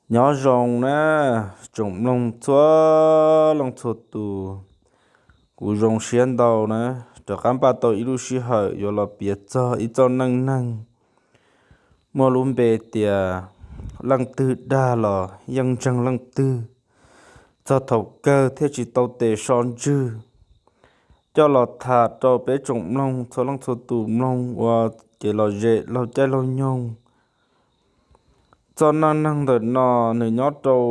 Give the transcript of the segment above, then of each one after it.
Nyob zoo na, tsoom mloog txhua leej txhua tus, kuv zoo siab ntau na, rov qab npaj tau ib lub sij hawm yuav los piav txog ib txoj neej neeg muaj lub npe tias leej twg dag los yeej ntseeg leej twg, txog thaum kawg thiaj tsis tau tes so ntswg, coj los tham rau peb tsoom mloog txhua leej txhua tus mloog ua kev lom zem laug caij laug nyoog. Txoj neej neeg ntawm no nws nyob rau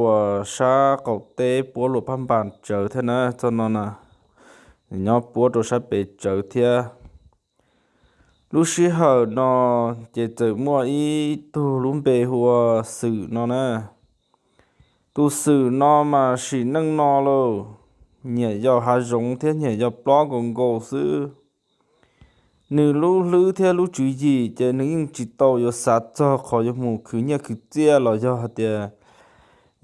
sab qaum teb puab luas phab npas tsawv thiab na, txoj no na, nws nyob puab rau sab pem tsawv thiab. Lub sij hawm no ces txawm muaj ib tug lub npe hu ua Xwm no na. Tus Xwm no mas sim neej no lauj, nyiam yos hav zoov thiab nyiam yos plob nkaus nkaus xwb. Nws lub hlwb thiab lub tswv yim ces nws yeej tsis tau yuav xav txog qhov yuav mus khwv nyiaj khwv txiaj los yog hais tias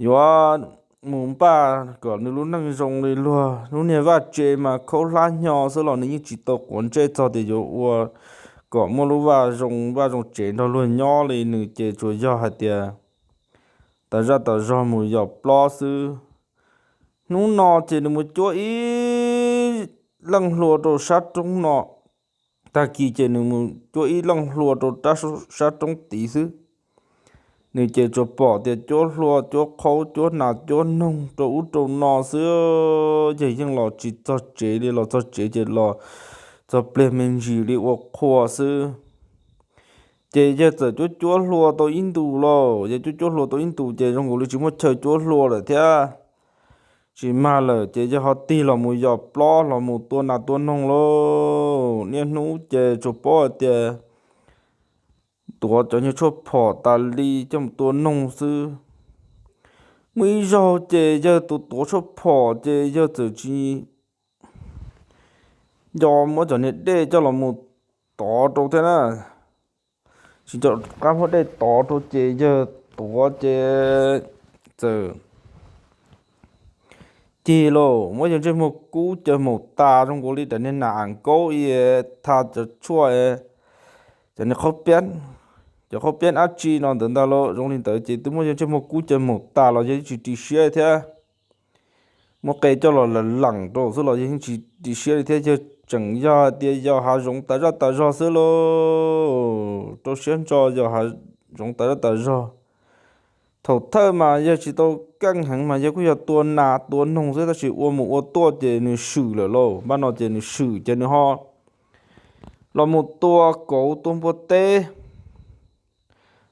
yuav mus npaj kom nws lub neej zoo li luag lub niag vaj tse mas khaub hlab hnyo xwb los nws yeej tsis tau quav ntsej txog tias yuav ua kom muaj lub vaj zoo vaj zoo tsev nrog luag nyob li. Nws ces tsuas yog hais tias tas zaj tas zog mus yos plob xwb. Hnub no ces nws mus cuab ib leej hlua rau sab roob no, tag kis ces nws mus cuab ib leej hlua rau sab roob tid xwb. Nws ces tsuas pom tias cuab hlua cuab qhaub cuab nas cuab noog rau ub rau no xwb, ces yeej los tsis txog tsev li, los txog tsev ces los txog pliag me ntsis li ua qhua xwb. Ces yawg txawm cuab cuab hlua tau ib ntus lauj, yawg cuab cuab hlua tau ib ntus ces zoo nkaus li tsis muaj chaw cuab hlua lawm thiab. Tsis mag lawm ces yawg ho tig los mus yos plob los mus tua nas tua noog lauj. Niaj hnub ces tsuas paub hais tias tuav cov nyuag tshuaj phom tas li coj mus tua noog xwb. Muaj ib zaug ces yawg tus tuav tshuaj phom ces yawg txawm tsis nco muab cov niag dej coj los mus tov rau thiab na. Tsis nco qab muab dej tov rau ces yawg tuav ces txawm cig lauj, muab yawg ntsej muag kub caws maum tas zoo nkaus li daim niag nas am nkaub i tha cov tshuaj, cov niag qhaub piab, cov qhaub piab dab tsi no ntawd ntag lauj. Zoo li ntawd ces twb muab yawg ntsej muag kub caws maum tas los yawg yeej tsis ris siab thiab. Muab qe coj los lees rau xwb los yawg yeej tsis ris siab li thiab. Yawg tseem yog hais tias yos hav zoov tas zaj tas zog xwb lauj, rau siab ntso yos hav zoov tas zaj tas zog. Thaum thawj mas yawg tsis tau keej heev mas yawg kuj yog tua nas tua noog xwb, tab sis ua mus ua tuaj ces nws swm lawm lauj. Npaj no ces nws swm ces nws ho los mus tua kauv tua npua teb.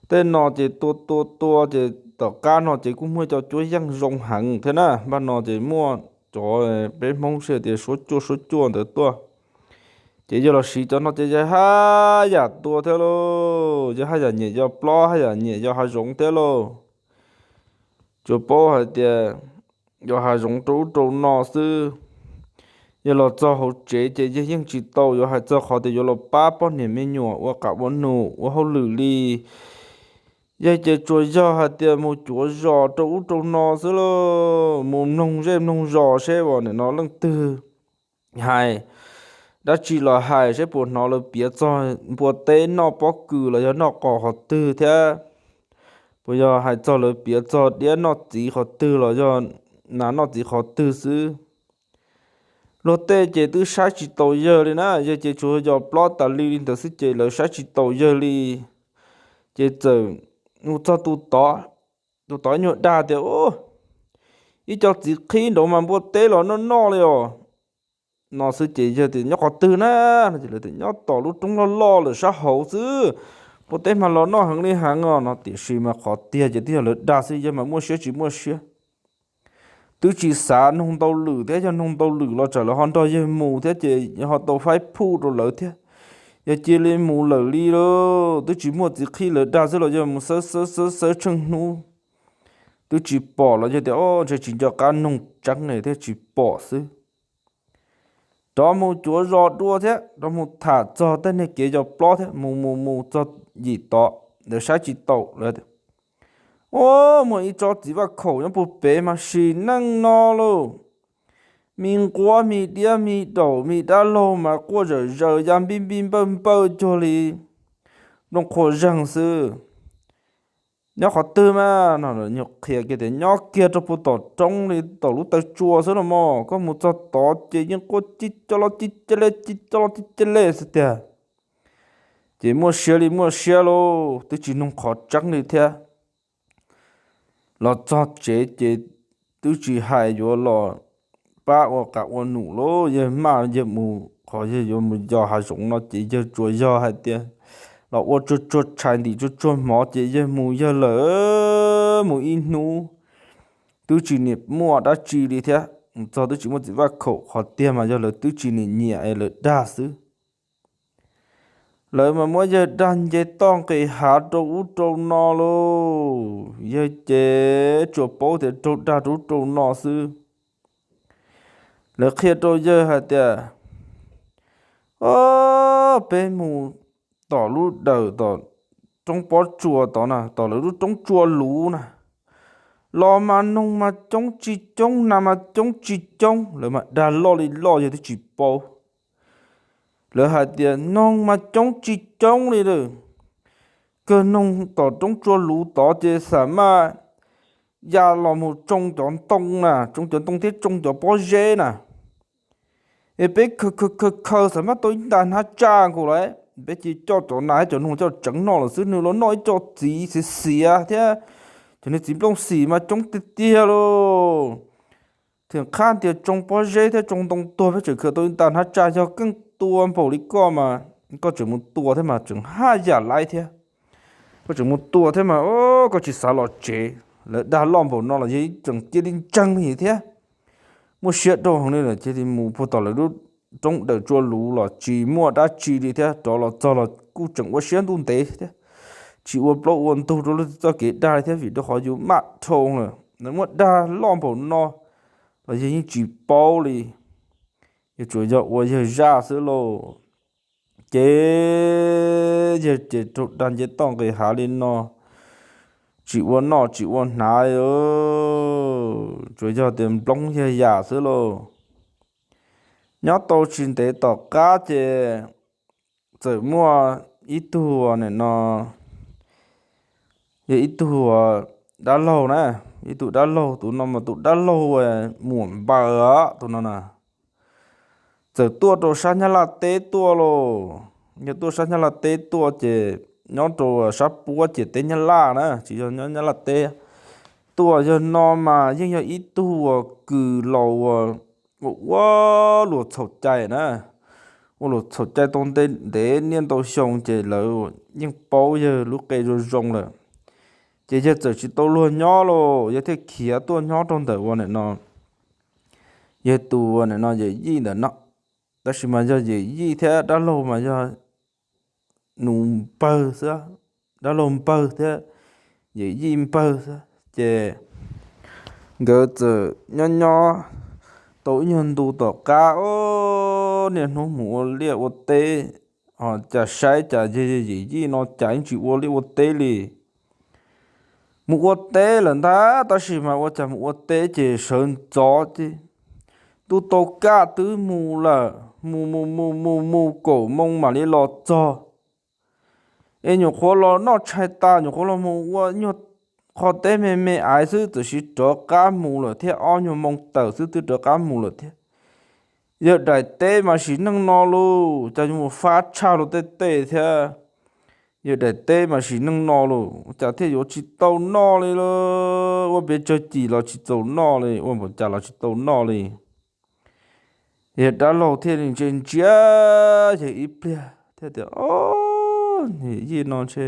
Tej no ces tua tua tua ces tom qab no ces kuj muaj cov cuab yeej zoo heev thiab na. Npaj no ces muaj cov peb Hmoob sij hais tias suab cuaj suab cuaj ntawd tuaj, ces yawg los siv cov no ces yawg haj yam tua thiab lauj. Yawg haj yam nyiam yos plob haj yam nyiam yos hav zoov thiab lauj. Tsuas paub hais tias yos hav zoov rau ub rau no xwb. Yawg los txog hauv tsev ces yawg yeej tsis tau yuav hais txog qhov tias yuav los pab poj niam me nyuam ua qab ua num ua hauj lwm li. Yawg ces tsuas yog hais tias mus cuav zos rau ub rau no xwb lauj, mus mloog zej mloog zos seb uas nim no leej twg hais dab tsi los hais seb puas hnov lawv piav txog npua teb noj pob kws los yog noj qos qhov twg thiab puas yog hais txog lawv piav txog diab noj txiv qhov twg los yog nas noj txiv qhov twg xwb. Luag tej ces twb saib tsis taus yawg li na, yawg ces tsuas yos plob tas li li ntawd xwb ces lawv saib tsis taus yawg li. Ces txawm mus txog tus tod, tus tod nyuag dag tias, Ub, ib co txiv qhib nraud mas npua teb los noj noj li os, no xwb ces yawg tias, Nyob qhov twg na? No ces lawv tias, Nyob tom lub roob loj loj lawm sab hauv xwb, npua teb mas los noj heev li heev os, no. Tiam sis mas qhov tiag ces twb yog lawv dag xwb, yawg mas muaj siab tsis muaj siab. Twb tsis xav noog ntau lwm thiab, yog noog ntau lwm los tsam lawv ho nrog yawg mus thiab ces yawg ho tau faib phuj rau lawv thiab. Yawg cia li mus lawm li lauj, twb tsis muaj txiv qhib, lawv dag xwb los yawg mus xawb xawb xawb xawb tsheej hnub. Twb tsis pom los yawg tias, Ob, ntshe tsis nco qab noog tseeb ne thiaj tsis pom xwb. Rov mus cuav zos dua thiab rov mus tham txog tej niag kev yos plob thiab, mus mus mus txog yim tod, lawv saib tsis taus lawm. Ub, muaj ib tsob txiv vaj khaum nyob puag pem mas sim neej no lauj, me nquab me diab me daum me dab laug mas quaj zawm zaws ya npij npij npawj npawj cuag li nplooj qhua zeeg xwb. Nyob qhov twg mas no, nyuag qhia kiag tias nyob kiag rau puag tom roob li tom lub taw tsua xwb no mog, koj mus txog tod ces yeej quaj ci co los ci cia li, ci co los ci cia li xwb tiag. Ces muaj siab li muaj siab lauj, twb tsis noog qhov tseeb li thiab. Los txog tsev ces twb tsis hais yuav los pab ua qab ua num lauj, yawg maj yawg mus qhov yawg yuav mus yos hav zoov no ces yawg tsuas yog hais tias los ua tsuag tsuag tshais ntim tsuag tsuag hmov ces yawg mus yawg lawm, mus ib hnub twb tsis nim muaj dab tsi li thiab, mus txog twb tsis muaj txiv vaj khaum, qhov tiag mas yog lawv twb tsis nim nyiam es lawv dag xwb. Lawv mas muab yawg dag nce toj nqis hav rau ub rau no lauj, yawg ces tsuas paub tias raug dag rau ub rau no xwb. Lawv qhia rau yawg hais tias, o, peb mus tom lub dawm tom roob pob tsuas tod na, tom lawv lub roob tsua luv na, los mas noog mas coob tsis coob, nas mas coob tsis coob, lawv mas dag loj li loj yawg twb tsis paub. Lawv hais tias noog mas coob tsis coob li lawm, kawg noog tom roob tsua luv tod ces xam maj ya los mus tsoo cov ntoo na, tsoo cov ntoo thiab tsoo cov pob zeb na. Es peb khaws khaws khaws khaws xam maj tau ib nta hnab tsaj nkaus lawm, peb cia coj cov nas cov noog coj tseev noj lawm xwb, nws los noj ib co txiv xiav xiav thiab, cov niag txiv nplooj xim mas coob tiag tiag lauj. Thiaj qhab tias tsoo pob zeb thiab tsoo ntoo tuag peb tseem khaws tau ib nta hnab tsaj, yog keej tua npaum li koj mas koj tseem mus tua thiab mas tseem haj yam laib thiab. Koj tseem mus tua thiab mas koj tsis xav los tsev. Lawv dag loj npaum no los yawg tseem cia li ntseeg li thiab. Muaj siab rau heev li lawm cia li mus puag tom lawv lub roob dawm tsua luv los tsis muaj dab tsi li thiab, rov los txog los kuj tseem ua siab ntuj ntev thiab, tsis ua plaub ua ntug rau lub txoj kev dag li thiab, vim rau qhov yus maj dhau lawm, lawv muab dag loj npaum no los yawg yeej tsis paub li. Yawg tsuas yog ua yawg zaj xwb lauj. Ces yawg ces raug dag nce toj nqis hav li no, tsis ua noj tsis ua hnav, tsuas yog tias nplooj yawg yam xwb lauj. Nyob tau tsis ntev tom qab ces txawm muaj ib tug nim no, yog ib tug dab laug na, ib tug dab laug, tus no mas tus dab laug muam npaws tus no na, txawm tuaj rau sab Nyab Laj teb tuaj lauj. Yog tuaj sab Nyab Laj teb tuaj ces nyob rau sab puab ciam teb Nyab Laj na, tsis yog nyob Nyab Laj teb. Tuaj yawg no mas yeej yog ib tug uas kws laus uas ua luag txhaum cai na, ua luag txhaum cai tau ntev niaj ntau xyoo ces lawv yeej paub yawg lub qe zoo zoo lawm. Ces yawg txawm tsis tau luag nyob lauj, yawg thiaj khiav tuaj nyob rau ntawm ua nim no yawg tus ua nim no yawm yij ntawm no. Tab sis mas yog yawm yij thiab dab laug mas yog nus npawg xwb, dab laug npawg thiab yawm yij npawg xwb. Ces nkawd txawm nyob nyob tau ib nyuag ntu tom qab, o, niaj hnub mus ua liaj ua teb, ho cas saib cas yawm yij no cas yeej tsis ua liaj ua teb li. Mus ua teb lawm ntag, tab sis mas ua cas mus ua teb ces sawv ntxov ces twb tau kaj twb mus lawm, mus mus mus mus mus kaum moo mam li los txog. Es nyuam qhuav los noj tshais tas, nyuam qhuav los mus ua nyuag qho teb me me aiv xwb, txawm sis rov qab mus lawm thiab, ob nyuag moo tawm xwb twb rov qab mus lawm thiab. Yawg daim teb mas sim neej no lauj, cas yuav mus fab tshaj luag tej tej thiab. Yawg daim teb mas sim neej no lauj, cas thiaj yuav tsis tau noj li lauj, ua pes tsawg cim los tsis txaus noj li, ua npaum cas los tsis tau noj li. Yawg dab laug thiaj li ntsia ntsia yawg ib pliag thiab tias, o, yawm yij no ntshe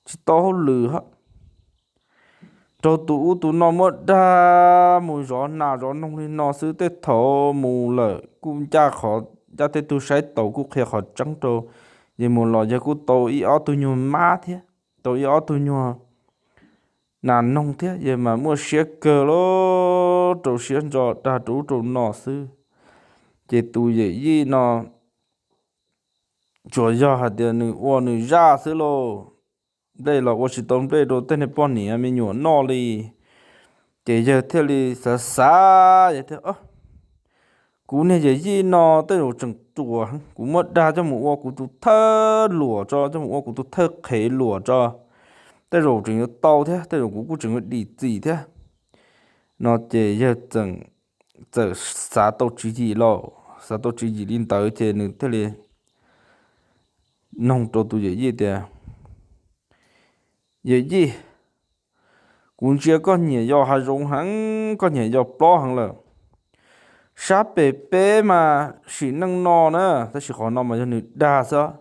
tsis tau hauj lwm hab. Raug tus ub tus no muab dag mus zov nas zov noog li no xwb, tej thaum mus lawm kuj ncaj qhov ncaj tej tug saib taus kuj qhia qhov tseeb rau. Yawg mus los yawg kuj tau ib ob tug nyuag mab thiab, tau ib ob tug nyuag nas noog thiab, yawg mas muaj siab kawg lauj, rau siab ntso dag rau ub rau no xwb. Ces tus yawm yij no tsuas yog hais tias nws ua nws zaj xwb lauj, nplej los ua tsis tau nplej rau tej niag poj niam me nyuam noj li. Ces yawg thiaj li xav xav, yawg thiaj, kuv niag yawm yij no tej zaum tseem ruam, kuv muab dag coj mus ua kuv tus thawj luam tso, coj mus ua kuv tus thawj qhev luam tso. tej zaum tseem yuav tau thiab, tej zaum kuv kuj tseem yuav dim txim thiab. No ces yawg txawm, txawm xav tau tswv yim lauj, xav tau tswv yim li ntawd ces nws thiaj li noog rau tus yawm yij tias, Yawm yij, kuv ntsia koj nyiam yos hav zoov heev, koj nyiam yos plob heev lawm. Sab pem peb mas sim neej no na, tab sis qhov no mas yog nws dag xwb.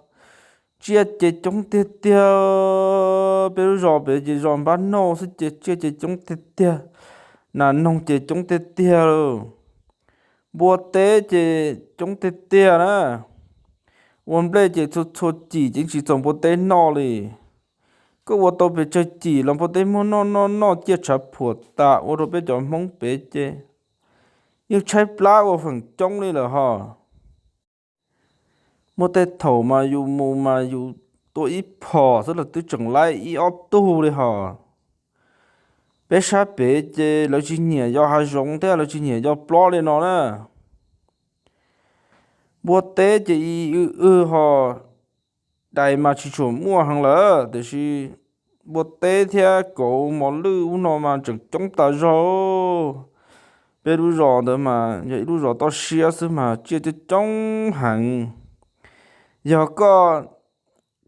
Tsiaj ces coob tiag tiag, peb lub zos pem ces zos npab noj xwb ces tsiaj ces coob tiag tiag, nas noog ces coob tiag tiag lauj. Npua teb ces coob tiag tiag na. Ua nplej ces txhua txhua cim ces tsis txaus npua teb noj li. Koj ua tau pes tsawg cim los npua teb muab noj noj noj ciaj tshav phuam tas ua rau peb cov Hmoob pem ces yeej tshaib plab ua feem coob li lawm ho. Muaj tej thaum mas yus mus mas yus tua ib phom xwb los twb tseem laib ib ob tug li ho. Peb sab pem ces lawv tsis nyiam yos hav zoov thiab lawv tsis nyiam yos plob li no na. Npua teb ces ib w w ho, dais mas tsis tshua muaj heev lawm tiam sis npua teb thiab kauv mos lwj ub no mas tseem coob tas zog. Peb lub zos ntawd mas yog ib lub zos toj siab xwb mas tsiaj coob coob heev. Yog koj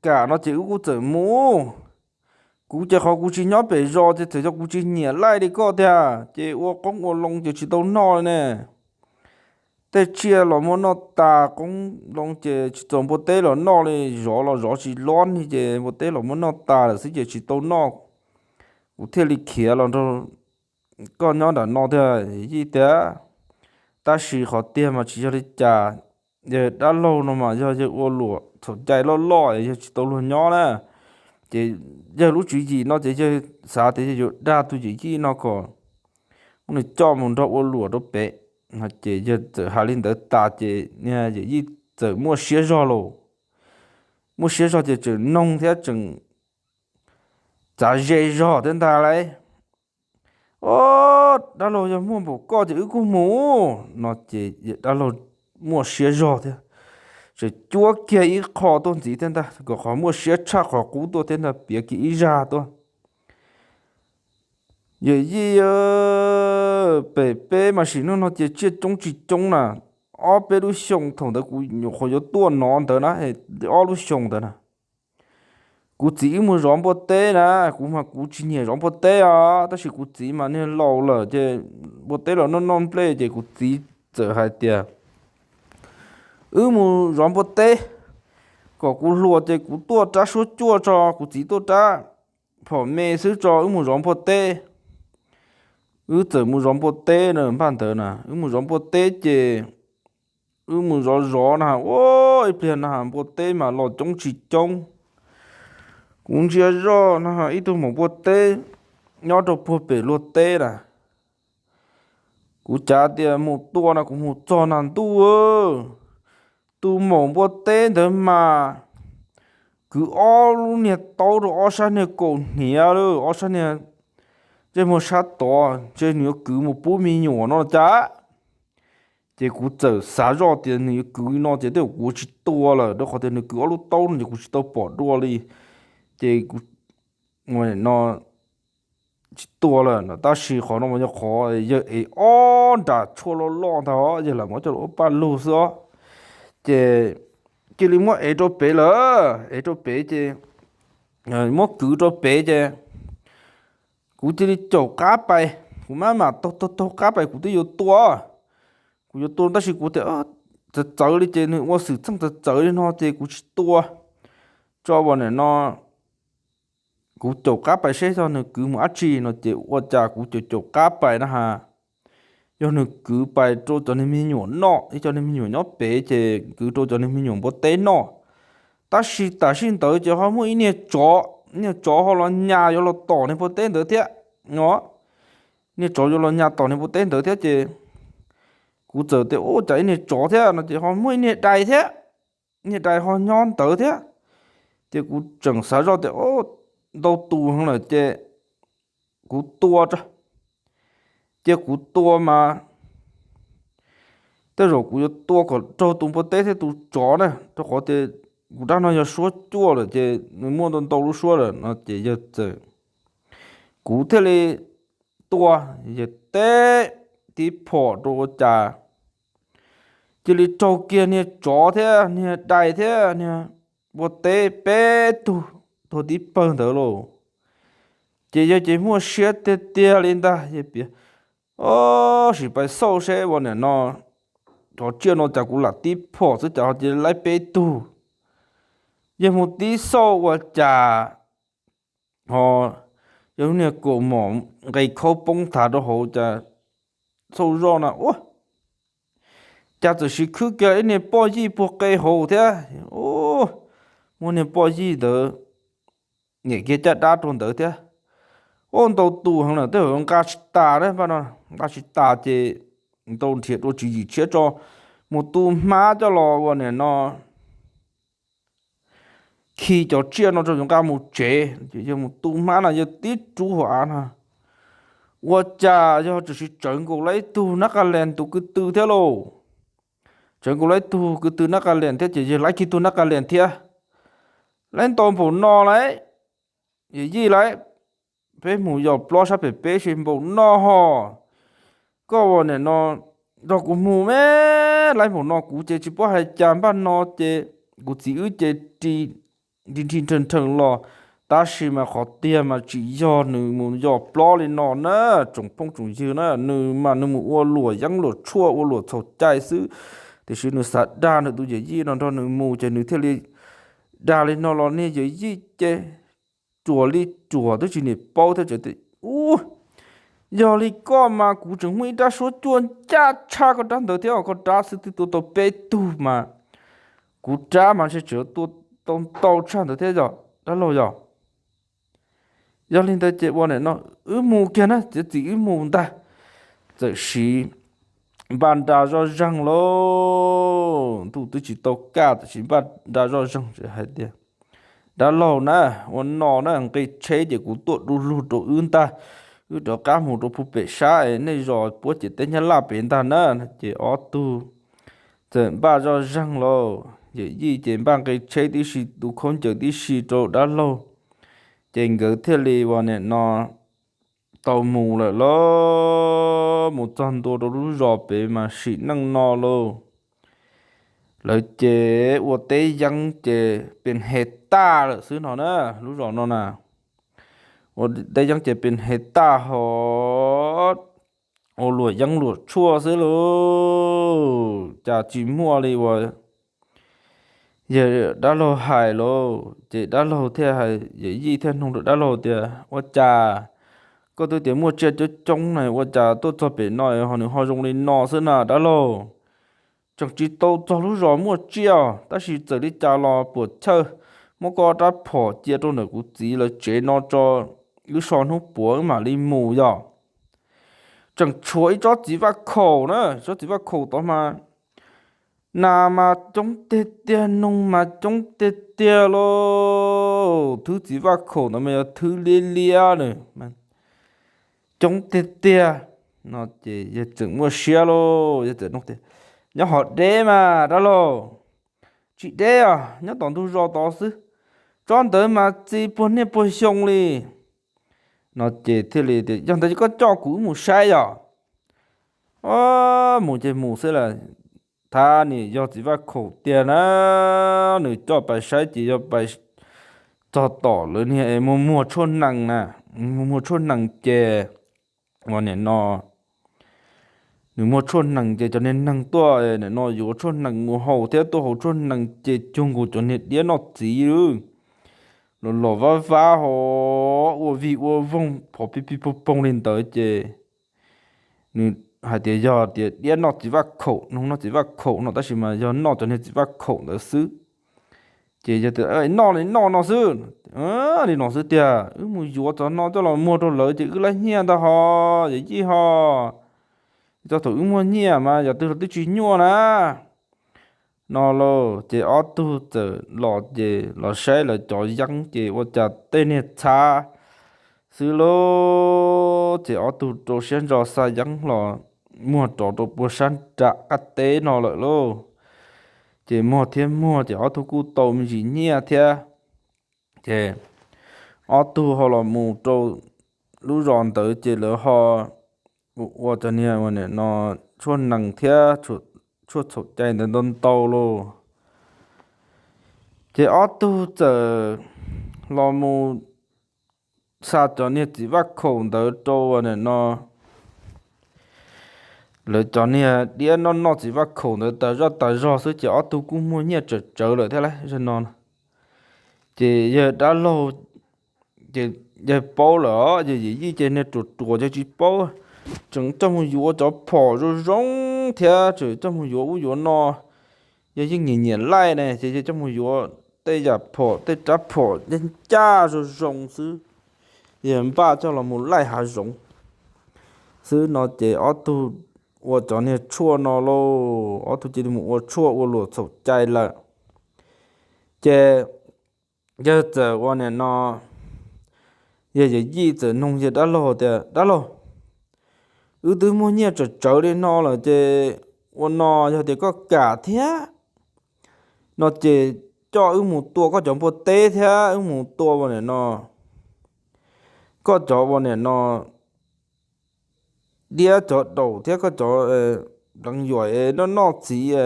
kam no ces wb kuj txawm mus. Kuv ces qhov kuv tsis nyob pem zos ces txawm yog kuv tsis nyiam laij li koj tiag ces ua qoob ua loo ces tsis tau noj li ne. Tej tsiaj los muab noj tas, qoob loo ces tsis txaus npua teb los noj li, zov los zov tsis lob li ces npua teb los muab noj tas lawm xwb ces tsis tau noj. Kuv thiaj li khiav los nrog koj nyob nram no tiag yij tiag. Tab sis qhov tiag mas tsis yog li cas, yawg dab laug no mas yog yawg ua luam txhaum cai loj loj es yawg tsis tau luag nyob na. Ces yawg lub tswv yim no ces yawg xav tias yawg yuav dag tus yawm yij no kom muab nws coj mus nrog ua luam rau pem. Ces yawg txawm hais li ntawd tas ces niag yawm yij txawm muaj siab zog lauj. Muaj siab zog ces tseem noog thiab tseem txav ze zog thiab ntag lauj. Ob, dab laug, yog muaj npaum koj ces wb kuj mus no ces dab laug muaj siab zog thiab, tseem cuab kiag ib qho tuaj ntxiv thiab ntag, kom qhov muaj siab tshaj qhov qub tuaj thiab ntag, piav kiag ib zaj tuaj. Yawm yij, pem peb mas sim neej no ces tsiaj coob tsis coob na. Ob peb lub xyoo thaum ntawd kuv nyuam qhuav yuav tuaj no ntawd na, ob lub xyoo ntawd na, kuv txiv wb mus zov npua teb na. Kuv mas kuv tsis nyiam zov npua teb os, tab sis kuv txiv mas niag laus lawm ces npua teb los noj noj nplej ces kuv txiv txawm hais tias wb mus zov npua teb, kom kuv hluas ces kuv tuaj rab suab cuaj tso, kuv txiv tuaj rab phom me xwb tso, wb mus zov npua teb. Wb txawm mus zov npua teb na, npaj ntawd na wb mus zov npua teb ces wb mus zov zov na, ua ib pliag na npua teb mas los coob tsis coob. Kuv ntsia zoj na ib tug maum npua teb nyob rau puag pem luag teb na. Kuv cav tias mus tua no kuv mus txog na ntuj, tus maum npua teb ntawd mas kwv ob lub niag taub rau ob sab niag kaum hniav lawm, ob sab niag ntsej muag sab tod, ntshe nws yuav kwv mus pub me nyuam no cas. Ces kuv txawm xav zoj tias nws yuav kwv no ces tej zaum kuv tsis tua lawm, rau qhov tias nws kwv ob lub taub no ces kuv tsis tau pom dua li. Ces kuv no tsis tua lawm no, tab sis qhov no mas yog qhov yawg ev ob nram tshuaj loj loj ntag, yawg lam muab coj los ua paj lug xwb os. Ces cia li muab ev rau pem lawm, ev rau pem ces muab kwv rau pem ces kuv cia li caum qab pais, kuv maj mam taug taug taug qab pais kuv twb yuav tua. Kuv yuav tua tab sis kuv tias txawv txawv li ces nws ua xwm txheej txawv txawv li no ces kuv tsis tua tso as. Nim no kuv caum qab pais seb yog nws kwv mus dab tsi no ces ua cas kuv caum caum qab pais na has, yog nws kwv pais rau cov niag me nyuam noj, ib cov niag me nyuam nyob pem ces kwv rau cov niag me nyuam npua teb noj. Tab sis tam sim ntawd ces ho muaj ib niag tsov, niag tsov ho los nyas yuav los tom niag npua teb ntawd thiab no. Niag tsov yuav los nyas tom niag npua teb ntawd thiab ces kuv txawm tias ua cas ib niag tsov thiab no ces ho muaj ib niag dais thiab, niag dais ho nyob ntawd thiab. Ces kuv tseem xav zoj tias ntau tus heev lawm ces kuv tua tso. Ces kuv tua mas tej zaum kuv yuav tua kom raug tus npua teb thiab tus tsov na, rau qhov tias kuv rab no yog suab cuaj lawm ces nws muaj ntau ntau lub suab lawm no ces yawg txawm kuv thiaj li tua, yawg teb tib phom rau ua cas cia li raug kiag niag tsov thiab niag dais thiab niag ua teb peb tug tuag tib pawg ntawd lauj. Ces yawg ces muaj siab tiag tiag li ntag, yawg piav, o, sim pais xauj seb ua niam no, cov tsiaj no cas kuv lam tib phom xwb cas ho cia li laib peb tug. Yawg mus tib xauj ua cas ho yog lub niag kaus mom nqe khaub poob thav rau hauv cas xauj zoj na ua cas txawm sis khwb kiag ib niag poj yij puag qe hauv thiab. Muaj niag poj yij ntawd nyem kiag caj dab rau ntawd thiab. Ua ntau tus heev lawm tej zaum nqa tsis tas na, nqa tsis tas ces tau nrhiav dua tswv yim tshiab tso mus tu hmab coj los ua niam no khi cov tsiaj no rau yuav nqa mus tsev. Yawg mus tu hmab no yawg tib rub hauv av no ua cas yog txawm sis tsawv nkaus lawm ib tug nab qa lees tus kwv tw thiab lauj. Tsawv nkaus lawm ib tug kwv tw nab qa lees thiab ces yawg laib kiag tug nab qa lees thiab. Laib ntau npaum no lauj, yawm yij lauj, peb mus yos plob sab pem peb seb npaum no ho. Koj ua niam no nrog kuv mus me, laib npaum no kuv ces tsis paub hais cas npaj no ces kuv txiv wb ces nrhi nrhi nrhawv nrhawv los, tab sis mas qhov tiag mas tsis yog nws mus yos plob li no na, tsoom phooj tsoom ywg na, nws mas nws mus ua luam yeeb luam tshuaj ua luam txhaum cai xwb. Tiam sis nws xav dag nws tus yawm yij no nrog nws mus ces nws thiaj li dag li no los niag yawm yij ces ruam li ruam twb tsis nim paub thiab tseem tias, Ub, yog li koj mas kuv tseem muaj ib rab suab cuaj ncaj tshaj koj rab ntawd thiab, koj rab xwb twb tua tau peb tug mas kuv rab mas ntshe tseem tua tau ntau tshaj ntawd thiab yog dab laug yog. Yog li ntawd ces ua niam no wb mus kiag na, txiav txim wb mus ntag. Txawm sis npaj nra zoj zeeg lauj, ntuj twb tsis tau kaj txawm sis npaj nra zoj zeeg hais tias, Dab laug na, ua no na, nqe tsheb ces kuv tuaj du lug rau wb ntag, wb rov qab mus rau pem sab es nej zos puab ciam teb Nyab Laj pem ntag na. Ces ob tug txawm npaj zoj zeeg lauj, yawm yij ces npaj nqe tsheb tib si, tu khaub ncaws tib si rau dab laug, ces nkawd thiaj li ua niam no tau mus lawm lauj. Mus txog ntua rau lub zos pem mas sim neej no lauj, lawv ces ua teb yeeb ces pes he taj lawm xwb no na, lub zos no na, ua teb yeeb ces pes he taj ho ua luam yeeb luam tshuaj xwb lauj, cas tsis muaj li uas yawg dab laug hais lauj. Ces dab laug thiaj hais, yawm yij thiaj nug rau dab laug tias, Ua cas koj twb tias muaj tsiaj coob coob na, ua cas tuaj txog pem no ho nws ho zoo li no xwb na dab laug? Tseem tsis tau txog lub zos muaj tsiaj, tab sis txawm li cas los puam chawj muab koj rab phom cia rau ntawm kuv txiv lawv tsev no tso, wb so hnub puav wb mam li mus yog. Tseem tshuav ib tsob txiv vaj khaum na, tsob txiv vaj khaum tod mas nas mas coob tiag tiag, noog mas coob tiag tiag lauj. Thwb txiv vaj khaum ntawd mas yog thwb liab liab na, coob tiag tiag. No ces yawg tseem muaj siab lauj, yawg txawm nug tias, Nyob hov deb mas dab laug? Tsis deb os, nyob tom ntug zos tod xwb. Tsob ntawd mas txi puag niaj puag xyoo li. No ces thiaj li tias, Yog ntawd ces koj coj kuv wb mus saib yog. O, mus ces mus xwb las. Thab nim yog txiv vaj khaum tiag na, nws coj pais saib ces yog pais txog tom lawv niag es muag muag tshuaj nees na, muag muag tshuaj nees ces ua niam no nws muag tshuaj nees ces cov niag neeg tuaj nim no yuav tshuaj nees mus haus thiab tuaj haus tshuaj nees ces cuag nkaus cov niag diab noj txiv los los vab vab ho ua vig ua voog phov pig pig poog poog li ntawd ces nws hais tias yog tias diab noj txiv vaj khaum, noog noj txiv vaj khaum no tab sis mas yog noj cov niag txiv vaj khaum ntawd xwb. Ces yog tias noj li noj no xwb, li no xwb tiag, wb mus yuav txog no coj los muag rau lawv ces wb laib nyiaj ntag ho, yawm yij ho. Txog thaum wb muaj nyiaj mas yog twg los twb tsis nyuaj na. No lauj, ces ob tug txawm los ces los saib lawv cov yeeb ces ua cas tej niag txhab xwb lauj. Ces ob tug rau siab ntso xa yeeb los muag rov rau puag sab nram qab teb no lawm lauj. Ces muag thiab muag ces ob tug kuj tau me ntsis nyiaj thiab. Ces ob tug ho los mus rau lub zos ntawd ces lawv ho ua cov niag ua nim no tshuaj nees thiab tshuaj txhaum cai ntawd ntau ntau lauj. Ces ob tug txawm los mus xa cov niag txiv vaj khaum ntawd rau ua nim no lawv cov niag diab noj noj txiv vaj khaum ntawd tas zoj tas zog xwb ces ob tug kuj muaj nyiaj tsawm tsawv lawm thiab lauj. Zaum no ces yawg dab laug ces yawg paub lawm os, yawg yim yij ces niag ruam ruam ces tsis paub, tseem coj mus yuav cov phom zoo zoo thiab tseem coj mus yuav ub yuav no. Yawg yeej nyiam nyiam laij ne ces yawg coj mus yuav tej yam phom tej rab phom ncaj ncaj zoo zoo xwb, yawg npaj coj los mus laij hav zoov xwb no ces ob tug ua cov niag tshuaj no lauj, ob tug cia li mus ua tshuaj ua luam txhaum cai lawm. Ces yawg txawm ua nim no, yawg yawm yij txawm noog yawg dab laug tias, Dab laug, wb twb muaj nyiaj tsawm tsawv li no lawm ces ua no yog tias koj kam thiab no ces coj wb mus tua koj cov npua teb thiab wb mus tua ua nim no koj cov ua nim no diab cov daum thiab koj cov pleev yuam noj noj txiv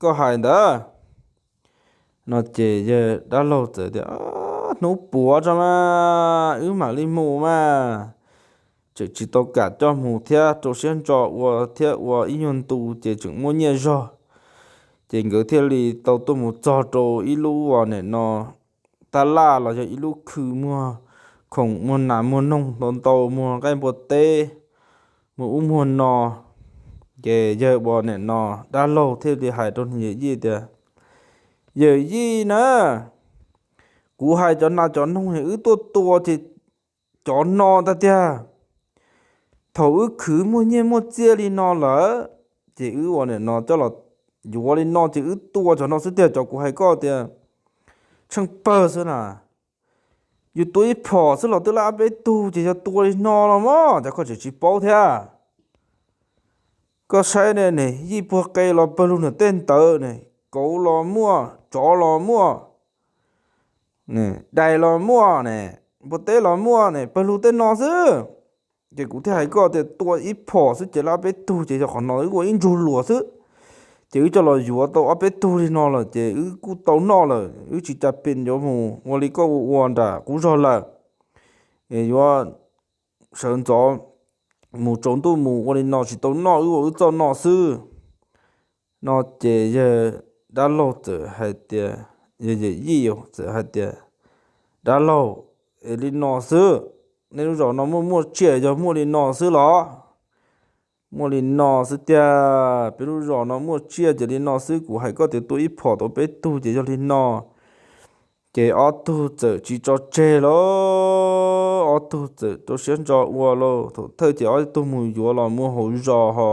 koj hais ntawd no ces yawg dab laug txawm tias, Hnub puav tso mas wb mam li mus mas. Tseem tsis tau kam coj mus thiab rau siab ntso ua thiab ua ib nyuag ntu ces tseem muaj nyiaj zog. Ces nkawd thiaj li tau tuaj mus txog rau ib lub ua nim no tab laj los yog ib lub khw muag khoom muag nas muag noog ntau ntau muag nqaij npua teb muag ub muag no. Ces yawg ua nim no dab laug thiaj li hais rau nws yawm yij tias, Yawm yij na, kuv hais cov nas cov noog es wb tuaj tua ces cov no ntag tiag. Thaum wb khwv muaj nyiaj muaj txiaj li no lawm ces wb ua nim no coj los yuav li no ces wb tua cov no xwb tiag, cov kuv hais koj tias tsheej pawg xwb na. Yus tua ib phom xwb los twb lab ob peb tug ces yog tua li no los mas cas koj tseem tsis paub thiab. Koj saib ne, yij puag qe los pawg lug nram tej ntawd ne, kauv los muaj, tsov los muaj, dais los muaj ne, npua teb los muaj ne, pawg lug tej no xwb. Ces kuv thiaj hais koj tias tua ib phom xwb ces lab ob peb tug ces yog qhov no wb ua ib ntsug luas xwb. Ces wb coj los yuav tau ob peb tug li no lawm ces wb kuj tau noj lawm, wb tsis cas pes yuav mus ua li koj ua ua nram qub zog lawm. Es yuav sawv ntxov mus tsaus ntuj mus ua li no tsis tau noj, wb ua wb txoj no xwb no. Ces yawg dab laug txawm hais tias, yawg yawm yij txawm hais tias, Dab laug, es li no xwb, nej lub zos no muaj muaj tsiaj yog muaj li no xwb los? Muaj li no xwb tiag, peb lub zos no muaj tsiaj ces li no xwb, kuv hais koj tias tua ib phom tau peb tug ces yog li no. Ces ob tug txawm tsis tso tseg lauj, ob tug txawm rau siab ntso ua lauj. Thaum thawj ces ob tug mus yuav los muag hauv zos ho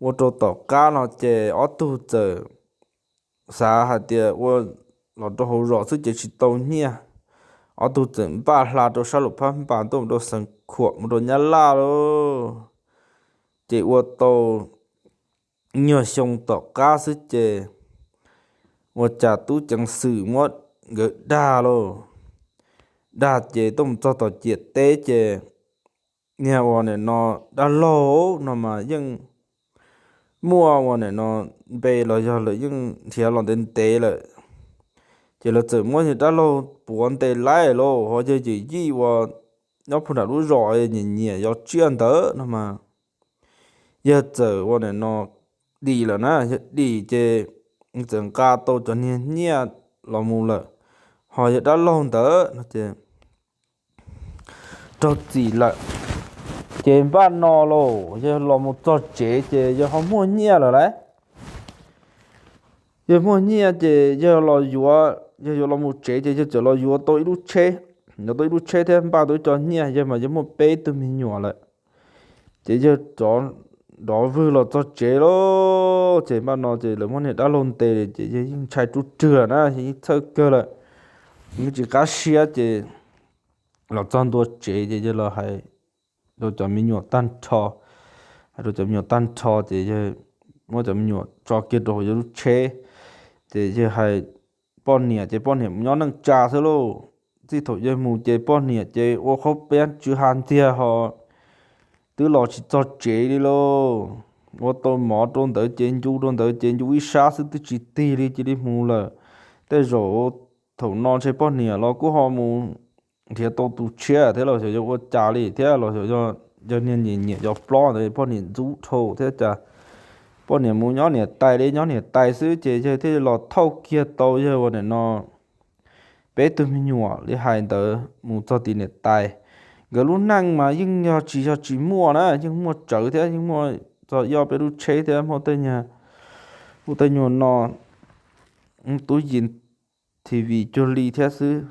ua rau tom qab no ces ob tug txawm xav hais tias ua los rau hauv zos xwb ces tsis tau nyiaj. Ob tug txawm npaj hla rau sab lub phab npas tuaj mus rau Xeev Khuam mus rau Nyab Laj lauj. Ces ua tau nyuag xyoo tom qab xwb ces ua cas tub ceev xwm muab nkawd dag lauj. Dag ces tuaj mus txog tom ciam teb ces niag ua nim no dab laug no mas yeej muaj ua nim no npe los yog lawv yeej nrhiav los ntev ntev lawm. Ces lawv txawm muab yawg dab laug puav ntes laij lauj, ho yawg yawm yij ua nyob puag nram lub zos nyiam nyiam yos tsiaj ntawd no mas yawg txawm ua nim no dim lawm na, yawg dim ces txawm nqa tau cov niag nyiaj los mus lawm. Ho yawg dab laug ntawd no ces raug txim lawm. Ces npaj no lauj, yawg los mus txog tsev ces yawg ho muaj nyiaj lawm lauj. Yawg muaj nyiaj ces yawg los yuav, yawg yuav los mus tsev ces yawg txawm los yuav tau ib lub tsheb, yuav tau ib lub tsheb thiab npaj tau ib co nyiaj, yawg mas yawg muaj peb tug me nyuam lawm. Ces yawg rov, rov vwg los txog tsev lauj, ces npaj no ces lawv muab niag dab laug ntes ces yawg yeej ntshai rub rwg na, yawg yeej txhawj kawg lawm, yeej tsis qab siab ces los txog ntua tsev ces yawg los hais rau cov me nyuam tag nrho, hais rau cov me nyuam tag nrho ces yawg muab cov me nyuam tso kiag rau hauv yawg lub tsheb. Ces yawg hais poj niam ces poj niam nyob neej tsa xwb lauj. Txij thaum yawg mus ces poj niam ces ua qhob piab tsw ha ntxiag ho twb los tsis txog tsev li lauj. Ua tau mov rau ntawd ces ncu rau ntawd ces ncu ib sab xwb twb tsis tig li cia li mus lawm. Tej zaum thaum no ntshe poj niam los kuj ho mus nrhiav tau tus tshiab thiab los xyov yog ua cas li thiab los xyov yog, yog niag nyiam nyiam cov plob ntawd poj niam ntxub dhau thiab cas poj niam mus nyob niam tais li nyob niam tais xwb ces yawg thiaj los thauj kiag tau yawg ua nim no peb tug me nyuam li hais ntawd mus txog tim niam tais. Nkawd lub neej mas yeej yog tsis yog tsis muaj na, yeej muaj tsawv thiab yeej muaj txog ib ob peb lub tsheb thiab muaj tej nyuag, muaj tej nyuag no, tub yis T V cuag li thiab xwb.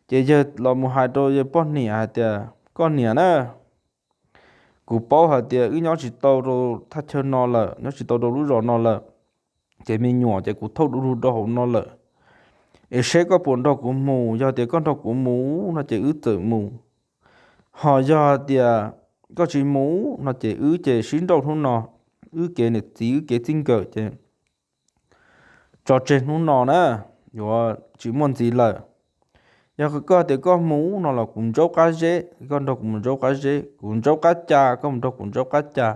Ces yawg los mus hais rau yawg poj niam hais tias, koj niam na, kuv paub hais tias wb nyob tsis tau rau thaj chaw no lawm, nyob tsis tau rau lub zos no lawm, ces me nyuam ces kuv thauj du lug rau hauv no lawm. Es seb koj puas nrog kuv mus, yog tias koj nrog kuv mus no ces wb txawm mus, ho yog tias koj tsis mus no ces wb ces sib nrauj hnub no, wb kev niam txiv wb kev txij nkawm ces tso tseg hnub no na, yuav tsis muaj ntxiv lawm. Yog koj tias koj mus no los kuv ntsaub qab zeb, koj nrog kuv mus ntsaub qab zeb, kuv ntsaub qab ca, koj mus nrog kuv ntsaub qab ca.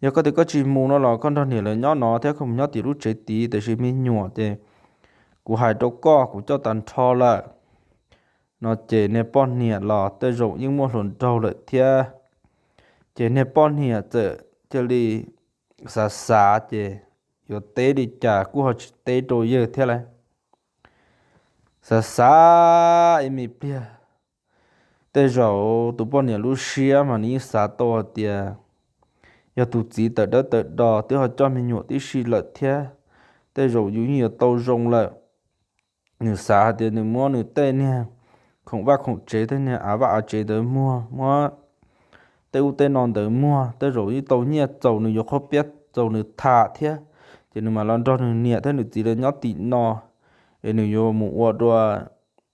Yog koj tias koj tsis mus no los koj nrog niam lawv nyob no thiab koj mus nyob tim lub tsev tid, tiam sis me nyuam ces kuv hais rau koj kuv coj tag nrho lawm no ces niag poj niam los tej zaum yeej muaj hluas nraug lawm thiab. Ces niag poj niam txawm cia li xav xav ces yuav teb li cas kuj ho tsis teb rau yawg thiab lauj. Xav xav ib me pliag, tej zaum tus poj niam lub siab mas nws yeej xav tau hais tias yog tus txiv tawm dawb tawm do twb ho coj me nyuam tib si lawm thiab, tej zaum yus yeej yuav tau zoo lawm. Nws xav hais tias nws muab nws tej niag khoom vaj khoom tsev, tej niag av vaj av tsev ntawd muag, muab tej ub tej no ntawd muag, tej zaum yeej tau nyiaj txaus nws yuav qhob piab txaus nws tham thiab. Ces nws mam los nrog nws niam thiab nws txiv lawv nyob tim no, es nws yuav mus ua dua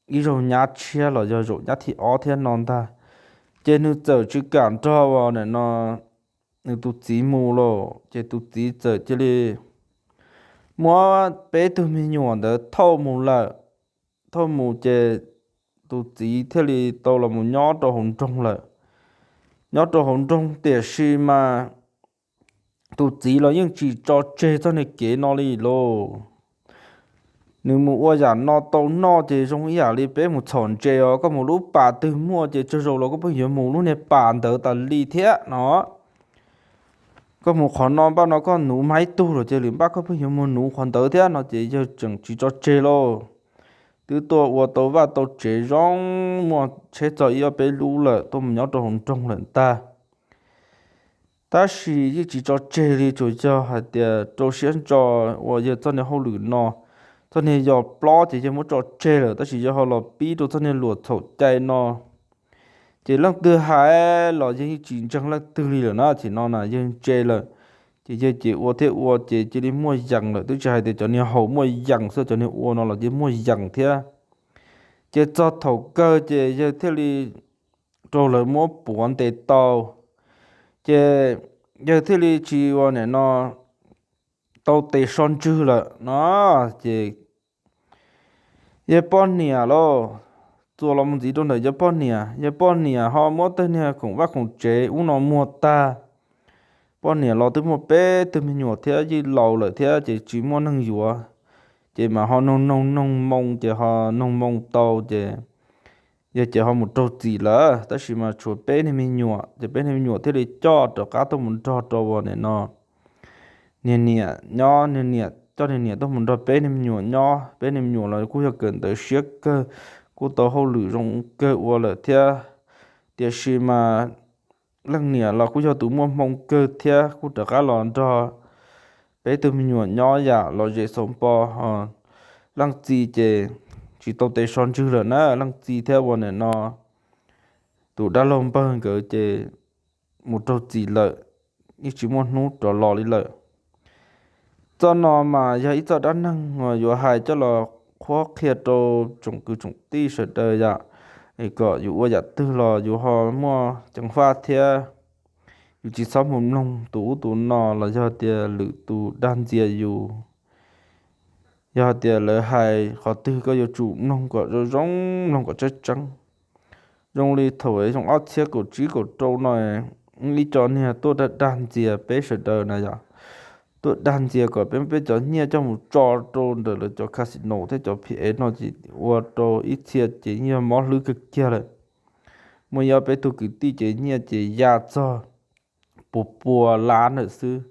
ib zaug nyab tshiab los yog zaum nyab thib ob thiab no ntag. Ces nws txawm tsis kam nrog ua nim no nws tus txiv mus lawm, ces tus txiv txawm cia li muab peb tug me nyuam ntawd thauj mus lawm. Thauj mus ces tus txiv thiaj li tau los mus nyob rau hauv nroog lawm. Nyob rau hauv nroog tiam sis mas tus txiv los yeej tsis tso tseg txoj niag kev no li lauj. Nws mus ua yam no tau noj ces zoo ib yam li peb mus txhom ntses os, koj mus lub pas twg muaj ces tsawg zaus los koj pheej yuav mus lub niag pas ntawd tas li thiab no. Koj mus qhov no npaj no koj nuv mas ib tug lawm ces lwm npaj koj pheej yuav mus nuv qhov ntawd thiab no ces yawg tseem tsis tso tseg lauj. Twb tuaj ua tau vaj tau tsev zoo, muaj tsheb txog ib ob peb lub lawm, tuaj mus nyob rau hauv nroog lawm ntag. Tab sis yeej tsis tso tseg li, tsuas yog hais tias rau siab ntso uas yawg txoj niag hauj lwm no, txoj niag yos plob ces yawg muab tso tseg lawm, tab sis yawg ho los pib rau txoj niag luam txhaum cai no. Ces leej twg hais los yawg yeej tsis ntseeg leej twg li lawm na, ces no na yawg ntse lawm. Ces yawg ces ua thiab ua ces cia li muaj yees lawm, twb tsis hais tias cov niag haus muaj yees xwb, cov niag ua no los cia muaj yees thiab. Ces txog thaum kawg ces yawg thiaj li raug lawv muab puav ntes tau. Ces yawg thiaj li tsis ua nim no tau tes so ntswg lawm no. Ces yawg poj niam lauj, txuas los mus ntxiv rau ntawm yawg poj niam, yawg poj niam ho muab tej niag khoom vaj khoom tsev ub no muag tag. Poj niam los twb muaj peb tug me nyuam thiab yeej laus lawm thiab ces tsis muaj neeg yuav. Ces mas ho noog noog noog moo ces ho noog moo tau ces yawg ces ho mus raug txim lawm, tab sis mas tshuav peb niag me nyuam, ces peb niag me nyuam thiaj li coj rov qab tuaj mus nrog rau ua nim no niag niam nyob, niag niam coj niag niam tuaj mus nrog peb niag me nyuam nyob. Peb niag me nyuam los kuj yog kawm ntawv siab kawg, kuj tau hauj lwm zoo kawg ua lawm thiab. Tiam sis mas leej niam los kuj yog tus muaj hmoo kawg thiab, kuj rov qab los nrog peb tug me nyuam nyob yam lom zem xauv npo. Leej txiv ces tsis tau tes so ntswg lawm na, leej txiv thiab ua nim no tus dab laug npawg nkawd ces mus raug txim lawm, yeej tsis muaj hnub rov los li lawm. Txoj no mas yog ib txoj dab neeg uas yuav hais coj los qhuab qhia rau tsoom kwv tsoom tij sawv daws yom, kom yus ua yam twg los yus ho muaj ceev faj thiab yus tsis txhob mus mloog tus ub tus no los yog tias lwm tus dag ntxias yus. Yog hais tias lawv hais qhov twg koj yuav tsum mloog kom zoo zoo, mloog kom tseeb tseeb. Zoo li thaum zoo ob txhiab kaum tsib kaum rau no, ib co niag tuaj dag dag ntxias peb sawv daws na yom, tuaj dag ntxias kom peb muab peb cov nyiaj coj mus tso rau ntawm lawv cov casino thiab cov P S no ces ua rau ib txhia ces yog mob hlwb kawg kiag lawm. Muaj ib ob peb tug kwv tij ces nyiaj ces ya txog pua pua lab ntawm xwb,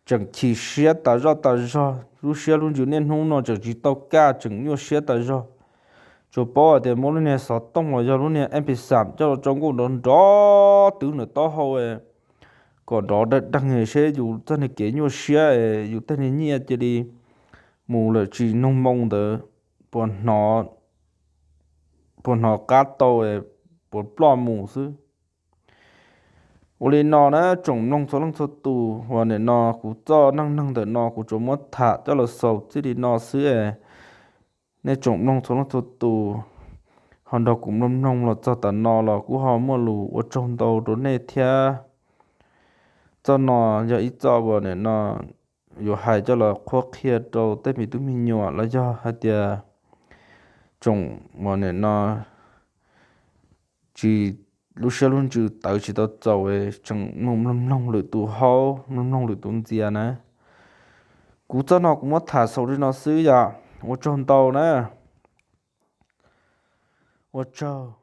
tseem chim siab tas zoj tas zog. Lub siab lub ntsws niaj hnub no tseem tsis tau kaj, tseem nyuaj siab tas zog. Tsuas paub hais tias muab lub niag xov tooj los yog lub niag M P xam coj los tso nkuj nrov nrov twb ntawm taub hau kom nrov deeg deeg seb yus txoj niag kev nyuaj siab, yus tej niag nyiaj cia li mus lawm tsis noog moo ntawd, puas hnov, puas hnov qab tau, puas ploj mus xwb. Ua li no na, tsoom mloog txhua leej txhua tus, uas nim no kuv txoj neej neeg ntawm no kuv tsuas muab tham coj los xaus txij li no xwb. Nej tsoom mloog txhua leej txhua tus ho nrog kuv mloog mloog los txog tam no los kuv ho muaj lus ua tsaug ntau rau nej thiab. Txoj no yog ib txoj uas nim no yuav hais coj los qhuab qhia rau tej me tub me nyuam los yog hais tias tsoom uas nim no tsis, lub siab lub ntsws tawv tsis tau txaus, tseem mloog mloog lwm tus haub, mloog mloog lwm tus ntxias na. Kuv txoj no kuv muab tham xaus li no xwb yom. Ua tsaug ntau na. Ua tsaug.